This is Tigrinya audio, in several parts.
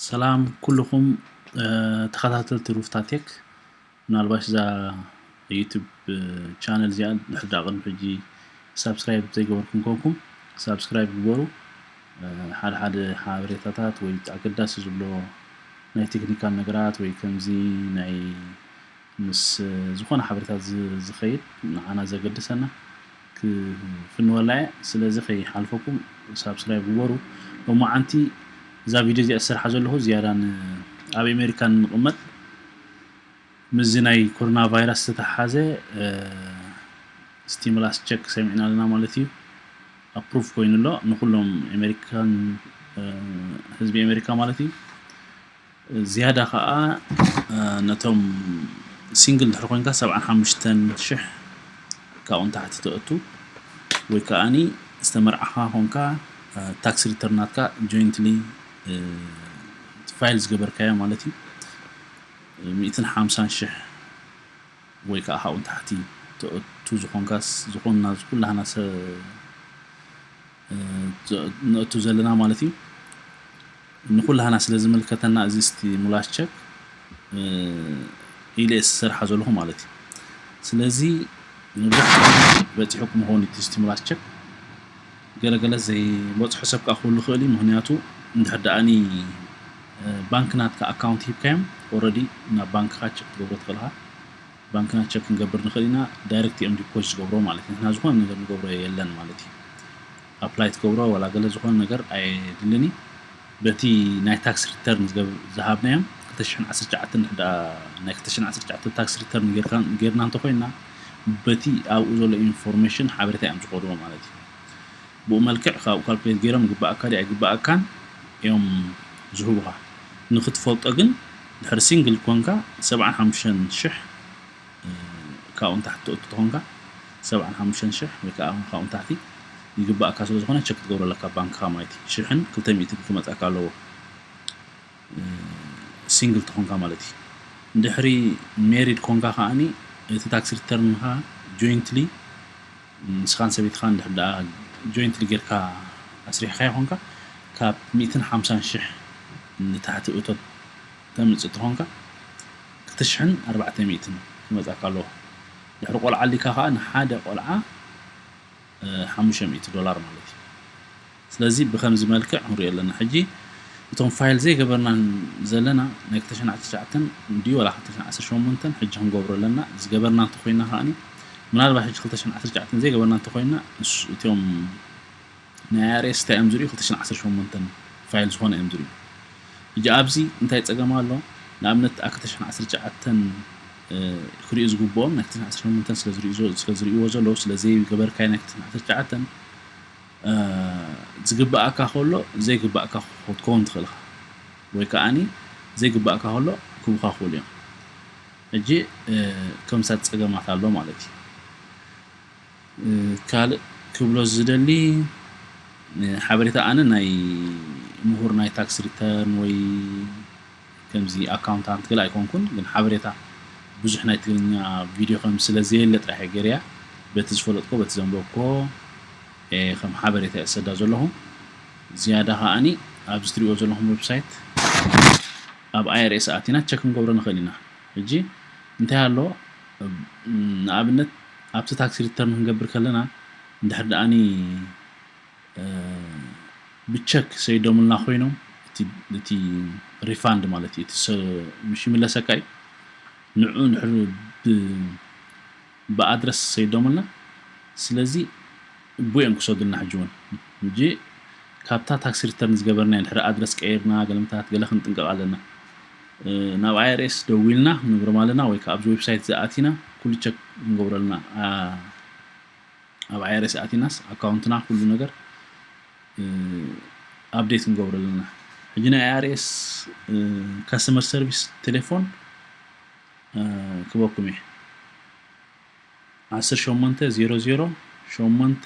ሰላም ኩልኹም ተኸታተልቲ ሩፍታ ቴክ። ምናልባሽ እዛ ዩቱብ ቻነል እዚኣ ድሕዳ ቅድሚ ሕጂ ሳብስክራይብ ዘይገበርኩም ኮንኩም ሳብስክራይብ ግበሩ። ሓደ ሓደ ሓበሬታታት ወይ ኣገዳሲ ዝብሎ ናይ ቴክኒካል ነገራት ወይ ከምዚ ናይ ምስ ዝኾነ ሓበሬታት ዝኸይድ ንዓና ዘገድሰና ክፍንወላ እየ። ስለዚ ከይሓልፈኩም ሳብስክራይብ ግበሩ። ሎማዓንቲ እዛ ቪድዮ እዚኣ ዝሰርሓ ዘለኹ ዝያዳ ኣብ ኣሜሪካ ንቕመጥ ምስዚ ናይ ኮሮና ቫይረስ ዝተተሓሓዘ ስቲሙላስ ቸክ ሰሚዕና ኣለና ማለት እዩ። ኣፕሩቭ ኮይኑ ኣሎ ንኩሎም ኣሜሪካን ህዝቢ ኣሜሪካ ማለት እዩ። ዝያዳ ከዓ ነቶም ሲንግል ድሕሪ ኮንካ ሰብዓን ሓሙሽተን ሽሕ ካብኡ ንታሕቲ ተእቱ ወይ ከዓኒ ዝተመርዓኻ ኮንካ ታክስ ሪተርናትካ ጆይንትሊ ፋይል ዝገበርካዮ ማለት እዩ። ሚእትን ሓምሳን ሽሕ ወይ ከዓ ካብኡ ንታሕቲ ተእቱ ዝኾንካስ ዝኾንና ኩላህና ነእቱ ዘለና ማለት እዩ። ንኩላህና ስለ ዝምልከተና እዚ ስቲሙላስ ቸክ ኢለ ዝሰርሓ ዘለኹ ማለት እዩ። ስለዚ መብዛሕትኡ በፂሑ ክምኸውን እቲ ስቲሙላስ ቸክ ገለገለ ዘይበፅሖ ሰብ ከዓ ክህሉ ይኽእል እዩ። ምክንያቱ እንድሕር ደኣኒ ባንክ ናትካ ኣካውንት ሂብካዮም ኦረዲ ናብ ባንክካ ቸክ ትገብሮ ትኽእልካ። ባንክና ቸክ ክንገብር ንኽእል ኢና። ዳይሬክት እዮም ዲፖዚት ዝገብሮ ማለት እዩ። ንሕና ዝኾነ ነገር ንገብሮ የለን ማለት እዩ። ኣፕላይ ትገብሮ ዋላ ገለ ዝኾነ ነገር ኣየድልን እዩ። በቲ ናይ ታክስ ሪተርን ዝሃብናዮም ክልተ ሽሕን ዓሰርተ ትሽዓተን ናይ ክልተ ሽሕን ዓሰርተ ትሽዓተ ታክስ ሪተርን ጌርና እንተኮይና በቲ ኣብኡ ዘሎ ኢንፎርሜሽን ሓበሬታ እዮም ዝኸድዎ ማለት እዩ። ብኡ መልክዕ ካብኡ ካልኩሌት ገይሮም ይግባኣካ ድዩ ኣይግባኣካን እዮም ዝህቡኻ። ንክትፈልጦ ግን ድሕሪ ሲንግል ኮንካ ሰብዓን ሓሙሽተን ሽሕ ካብኡ ንታሕቲ ትእቱ ተኾንካ ሰብዓን ሓሙሽተን ሽሕ ወይ ከዓ ካብኡ ንታሕቲ ይግባኣካ ስለ ዝኾነ ቸክ ክትገብሮ ኣለካ ባንክኻ ማለት እዩ። ሽሕን ክልተ ሚእትን ክመፃካ ኣለዎ ሲንግል ተኾንካ ማለት እዩ። ድሕሪ ሜሪድ ኮንካ ከዓኒ እቲ ታክስ ሪተርንካ ጆይንትሊ ንስኻን ሰበይትኻን ድሕር ደኣ ጆይንትሊ ጌርካ ኣስሪሕካ ይኾንካ ካብ ሚእትን ሓምሳን ሽሕ ንታሕቲ እቶት ተምፅእ ተኾንካ ክልተ ሽሕን ኣርባዕተ ሚእትን ክመፃካ ኣለዎ። ድሕሪ ቆልዓ ኣሊካ ከዓ ንሓደ ቆልዓ ሓሙሽተ ሚእቲ ዶላር ማለት እዩ። ስለዚ ብከምዚ መልክዕ ክንሪኦ ኣለና። ሕጂ እቶም ፋይል ዘይገበርና ዘለና ናይ ክልተ ሽሕን ዓሰርተ ትሽዓተን እንድዩ ዋላ ክልተ ሽሕን ዓሰርተ ሸሞንተን ሕጂ ክንገብሮ ኣለና። ዝገበርና እንተኮይና ከዓኒ ምናልባት ሕጂ ክልተ ሽሕን ዓሰርተ ትሽዓተን ዘይገበርና እንተኮይና እስ- እቶም ናይ ኣይ ኣር ኤስ እንታይ እዮም ዝርእዩ? ክልተ ሽሕን ዓሰርተ ሸሞንተን ፋይል ዝኾነ እዮም ዝርእዩ። ሕጂ ኣብዚ እንታይ ፀገም ኣሎ? ንኣብነት ኣብ ክልተ ሽሕን ዓሰርተ ትሽዓተን ክርእዩ ዝግብኦም ናይ ክልተ ሽሕን ዓሰርተ ሸሞንተን ስለ ዝርእዩ- ስለ ዝርእይዎ ዘለዉ ስለ ዘይገበርካዮ ናይ ክልተ ሽሕን ዓሰርተ ትሽዓተን ዝግብኣካ ከሎ ዘይግብኣካ ክትከውን ትኽእል ኢኻ ወይ ከዓኒ ዘይግብኣካ ከሎ ክቡኻ ክኽእሉ እዮም። ሕጂ ከምሳት ፀገማት ኣሎ ማለት እዩ። ካልእ ክብሎ ዝደሊ ሓበሬታ ኣነ ናይ ምሁር ናይ ታክስ ሪተርን ወይ ከምዚ ኣካውንታንት ገለ ኣይኮንኩን፣ ግን ሓበሬታ ብዙሕ ናይ ትግርኛ ቪድዮ ከም ስለ ዘየለ ጥራሕ እየ ገይረያ። በቲ ዝፈለጥኮ በቲ ዘንበብኮ እየ ከም ሓበሬታ እየ ዝሰዳ ዘለኹ። ዝያዳ ከዓኒ ኣብዚ ትሪእዎ ዘለኹም ዌብሳይት ኣብ ኣይ ኣር ኤስ ኣቲና ቸክ ክንገብሮ ንኽእል ኢና። ሕጂ እንታይ ኣሎ ንኣብነት ኣብቲ ታክሲ ሪተርን ክንገብር ከለና እንድሕር ደኣኒ ብቸክ ሰይዶምልና ኮይኖም እቲ ሪፋንድ ማለት እዩ ምሽ ይምለሰካ እዩ ንዑ እንድሕር ብኣድረስ ሰይዶምልና ስለዚ እቡ እዮም ክሰዱልና ሕጂ እውን ሕጂ ካብታ ታክሲ ሪተርን ዝገበርና እንድሕር ኣድረስ ቀይርና ገለምታት ገለ ክንጥንቀቕ ኣለና ናብ ኣይ ኣር ኤስ ደዊልና ንብሮም ኣለና ወይ ከዓ ኣብዚ ዌብሳይት ዝኣቲና ኩሉ ቸክ ክንገብረልና ኣብ ኣይ ኣር ኤስ ኣቲናስ ኣካውንትና ኩሉ ነገር ኣፕዴት ክንገብሮ ኣለና ሕጂ ናይ ኣይ ኣር ኤስ ካስተመር ሰርቪስ ቴሌፎን ክበኩም እየ ዓሰርተ ሸሞንተ ዜሮ ዜሮ ሸሞንተ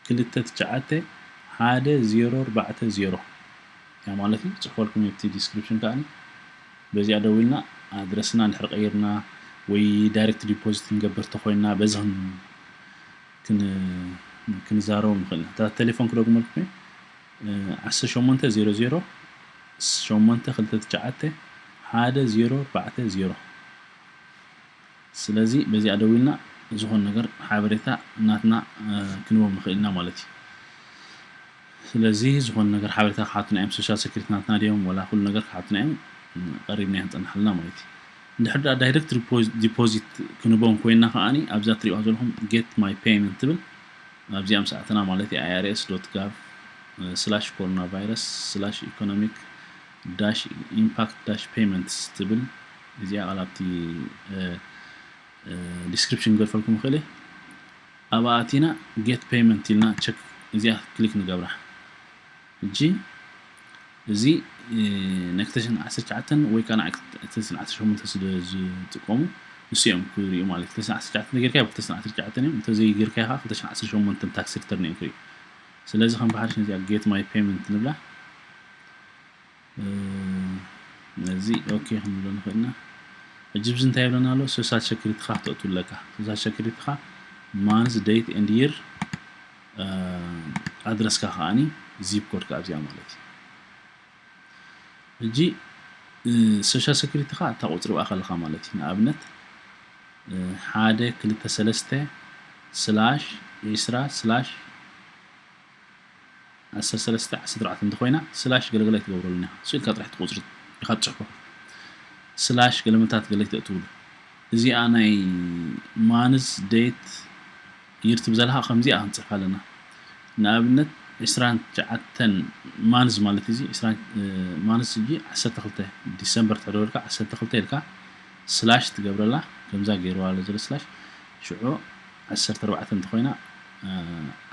ክልተ ትሽዓተ ሓደ ዜሮ ኣርባዕተ ዜሮ እያ ማለት እዩ ፅሕፈልኩም ኣብቲ ዲስክሪፕሽን ከዓ በዚኣ ደዊልና ኣድረስና እንድሕር ቀይርና ወይ ዳይሬክት ዲፖዚት ክንገብር ተኮይንና በዚ ክንዛረቦም ንኽእል ኢና እታ ቴሌፎን ክደግመልኩም ዓሰርተ ሸሞንተ ዜሮ ዜሮ ሸሞንተ ክልተ ትሽዓተ ሓደ ዜሮ ኣርባዕተ ዜሮ። ስለዚ በዚኣ ደዊልና ዝኾነ ነገር ሓበሬታ ናትና ክንቦም ንኽእል ኢና ማለት እዩ። ስለዚ ዝኾነ ነገር ሓበሬታ ክሓቱና እዮም። ሶሻል ሴኩሪቲ ናትና ድዮም ወላ ኩሉ ነገር ክሓቱና እዮም። ቀሪብና ክንፀንሓልና ማለት እዩ። እንድሕር ዳኣ ዳይሬክት ዲፖዚት ክንቦም ኮይና ከዓኒ ኣብዛ ትሪእዋ ዘለኹም ጌት ማይ ፔይመንት ትብል ኣብዚኣ ምስ ኣተና ማለት እዩ። I R S dot gov slash coronavirus slash economic dash impact dash payments ትብል እዚኣ ቃል ኣብቲ ዲስክሪፕሽን ክገድፈልኩም ይኽእል እየ። ኣብኣ ኣቲና ጌት ፔይመንት ኢልና ቸክ እዚኣ ክሊክ ንገብራ። ሕጂ እዚ ናይ ክልተ ሽሕን ዓሰርተ ትሽዓተን ወይ ከዓ ናይ ክልተ ሽሕን ዓሰርተ ሸሞንተን ስለ ዝጥቀሙ ንሱ እዮም ክሪኡ ማለት እዩ። ክልተ ሽሕን ዓሰርተ ትሽዓተን ተጌርካ ብ ክልተ ሽሕን ዓሰርተ ትሽዓተን እዮም፣ እንተዘይጌርካ ከዓ ክልተ ሽሕን ዓሰርተ ሸሞንተን ታክስ ሪተርን እዮም ክሪኡ። ስለዚ ከም ብሓድሽ ነዚኣ ጌት ማይ ፔይመንት ንብላ። ነዚ ኦኬ ክንብሎ ንኽእልና። ሕጂ ብዚ እንታይ ይብለና ኣሎ? ሶሻል ሴኩሪቲኻ ክተእቱ ኣለካ። ሶሻል ሴኩሪቲኻ ማንዝ ዴት ኤንድ ይር ኣድረስካ ከዓኒ ዚፕ ኮድካ ኣብዚኣ ማለት እዩ። ሕጂ ሶሻል ሴኩሪቲኻ እታ ቁፅሪ ብኣ ከለኻ ማለት እዩ። ንኣብነት ሓደ ክልተ ሰለስተ ስላሽ ዒስራ ስላሽ ዓሰርተ ሰለስተ ዓሰርተ ኣርባዕተ እንተኾይና ስላሽ ገለገለ ኣይትገብረሉን ኢኻ። ስኢልካ ጥራሕ ትቁፅሪ ኢኻ ትፅሕፎ። ስላሽ ገለመታት ገለ ኣይተእትውሉ። እዚኣ ናይ ማንዝ ዴት ይር ትብል ዘለኻ ከምዚኣ ክንፅሕፋ ኣለና። ንኣብነት ዒስራን ትሽዓተን ማንዝ ማለት እዚ ማንዝ ሕጂ ዓሰርተ ክልተ ዲሰምበር ትሕደወልካ ዓሰርተ ክልተ ኢልካ ስላሽ ትገብረላ ከምዛ ገይርዋ ኣሎ ዘሎ ስላሽ ሽዑ ዓሰርተ ኣርባዕተ እንተኾይና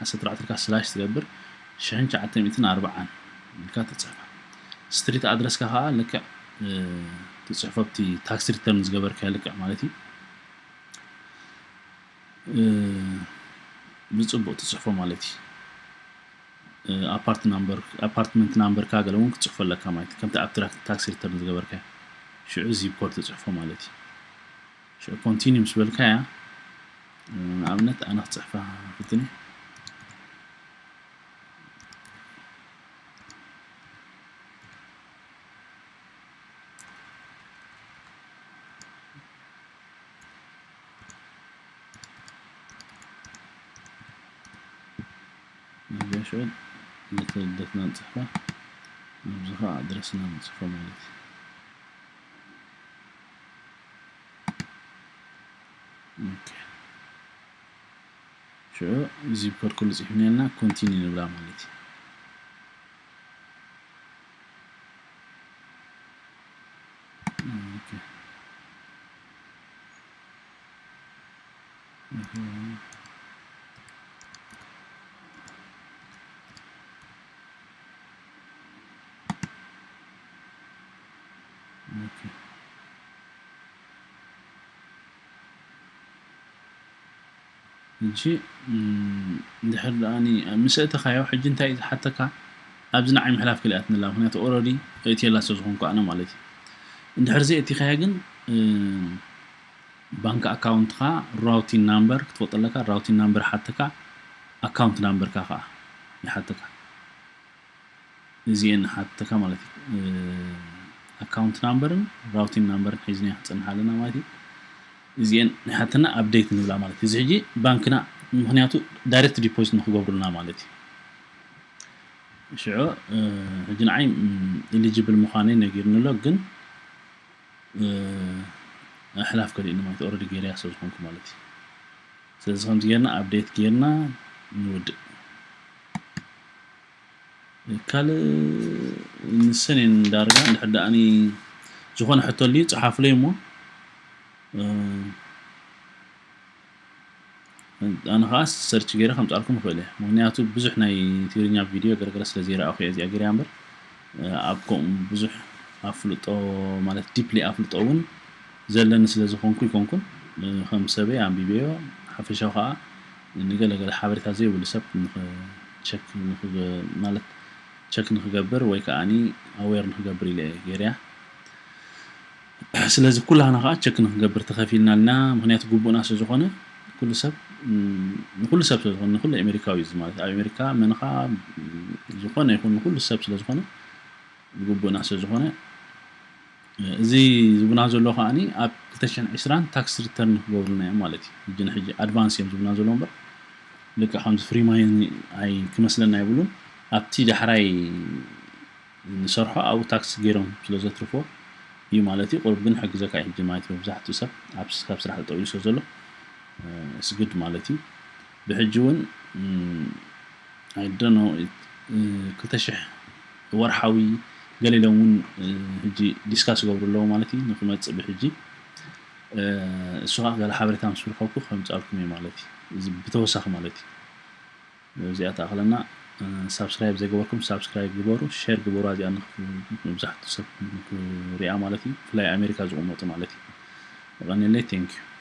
ዓሰርተ ኣርባዕተ ኢልካ ስላሽ ትገብር ሽሕን ትሽዓተ ሚእትን ኣርባዓን ኢልካ ትፅሕፋ። ስትሪት ኣድረስካ ከዓ ልክዕ ትፅሕፎ ኣብቲ ታክስ ሪተርን ዝገበርካዮ ልክዕ ማለት እዩ። ብፅቡቅ ትፅሕፎ ማለት እዩ። ኣፓርትመንት ናምበርካ ገለ እውን ክትፅሕፎ ኣለካ ማለት እዩ። ከምቲ ኣብ ታክስ ሪተርን ዝገበርካዮ ሽዑ ዚፕ ኮድ ትፅሕፎ ማለት እዩ። ሽዑ ኮንቲኒው ምስ በልካያ ንኣብነት ኣነ ክፅሕፋ ፍትኒ ነዚኣ ሽዑ ነቲ ልደትና ንፅሕፋ ኣብዚ ከዓ ኣድረስና ንፅሕፎ ማለት እዩ። ሽዑ ዚፕ ኮድ ኩሉ ፅሒፍና ኢልና ኮንቲኒ ንብላ ማለት እዩ። ሕጂ እንድሕር ደኣኒ ምስ እተኻዮ ሕጂ እንታይ እዩ ዝሓተካ? ኣብዚ ንዓይ ምሕላፍ ክልኣትንላ ምክንያቱ ኦረዲ እእትየላ ስለ ዝኾንኩ ኣነ ማለት እዩ። እንድሕር ዘይእቲኻዮ ግን ባንክ ኣካውንትኻ ራውቲን ናምበር ክትፈልጦ ኣለካ። ራውቲን ናምበር ሓተካ፣ ኣካውንት ናምበርካ ከዓ ይሓተካ። እዚኤን ሓተካ ማለት እዩ። ኣካውንት ናምበርን ራውቲን ናምበርን ሒዝና ክንፀንሕ ኣለና ማለት እዩ። እዚኤን ሓተና ኣፕዴት ንብላ ማለት እዩ። እዚ ሕጂ ባንክና ምክንያቱ ዳይሬክት ዲፖዚት ንክገብሩልና ማለት እዩ። ሽዑ ሕጂ ንዓይ ኢሊጅብል ምዃነይ ነጊርኒ ኣሎ፣ ግን ኣሕላፍ ከሊእኒ ማለት ኦረዲ ገይረያ ስለ ዝኾንኩ ማለት እዩ። ስለዚ ከምዚ ጌርና ኣፕዴት ጌርና ንውድእ። ካልእ ንሰን እየን ዳርጋ እንድሕር ደኣኒ ዝኾነ ሕቶ ኣልዩ ፀሓፉለይ እሞ ኣነ ከዓ ሰርች ገይረ ከምፃልኩም ይኽእል እየ። ምክንያቱ ብዙሕ ናይ ትግርኛ ቪድዮ ገለገለ ስለ ዘይረኣኹ እየ እዚኣ ገይረያ እምበር ኣብ ከምኡ ብዙሕ ኣፍልጦ ማለት ዲፕሊ ኣፍልጦ እውን ዘለኒ ስለ ዝኾንኩ ይኮንኩን ከም ሰበይ ኣንቢበዮ ሓፈሻዊ ከዓ ንገለገለ ሓበሬታ ዘይብሉ ሰብ ቸክ ማለት ቸክ ንክገብር ወይ ከዓኒ ኣዌር ንክገብር ኢለ እየ ገይረያ። ስለዚ ኩላህና ከዓ ቸክ ንክንገብር ተኸፊልና ኣለና። ምክንያቱ ግቡእና ስለ ዝኾነ ኩሉ ሰብ ንኩሉ ሰብ ስለ ዝኾነ ንኩሉ ኣሜሪካዊ እዩ ማለት ኣብ ኣሜሪካ መንኻ ዝኾነ ይኹን ንኩሉ ሰብ ስለ ዝኾነ ዝግቡእና ስለ ዝኾነ እዚ ዝብና ዘሎ ከዓኒ ኣብ ክልተ ሽሕን ዕስራን tax return ክገብሩና እዮም ማለት እዩ። ሕጂ ንሕጂ advance እዮም ዝብና ዘሎ እምበር ልክዕ ከምዚ free money ኣይ ክመስለና የብሉን። ኣብቲ ዳሕራይ ንሰርሖ ኣብኡ tax ገይሮም ስለ ዘትርፎ እዩ ማለት እዩ። ቁሩብ ግን ሕግዘካ እዩ ሕጂ ማለት መብዛሕትኡ ሰብ ኣብ ካብ ስራሕ ተጠውዩ ስለ ዘሎ it's good ማለት እዩ። ብሕጂ እውን I don't know ክልተ ሽሕ ወርሓዊ ገለ ኢሎም እውን ሕጂ discuss ይገብሩ ኣለዉ ማለት እዩ። ንክመፅእ ብሕጂ እሱ ከዓ ገለ ሓበሬታ ምስ ዝረከብኩ ከምፅኣልኩም እየ ማለት እዩ። ብተወሳኺ ማለት እዩ። እዚኣ ተኣኽለና። Subscribe ዘይገበርኩም subscribe ግበሩ፣ share ግበሩ። እዚኣ መብዛሕትኡ ሰብ ክሪኣ ማለት እዩ። ብፍላይ ኣሜሪካ ዝቕመጡ ማለት እዩ። የቐንየለይ። Thank you።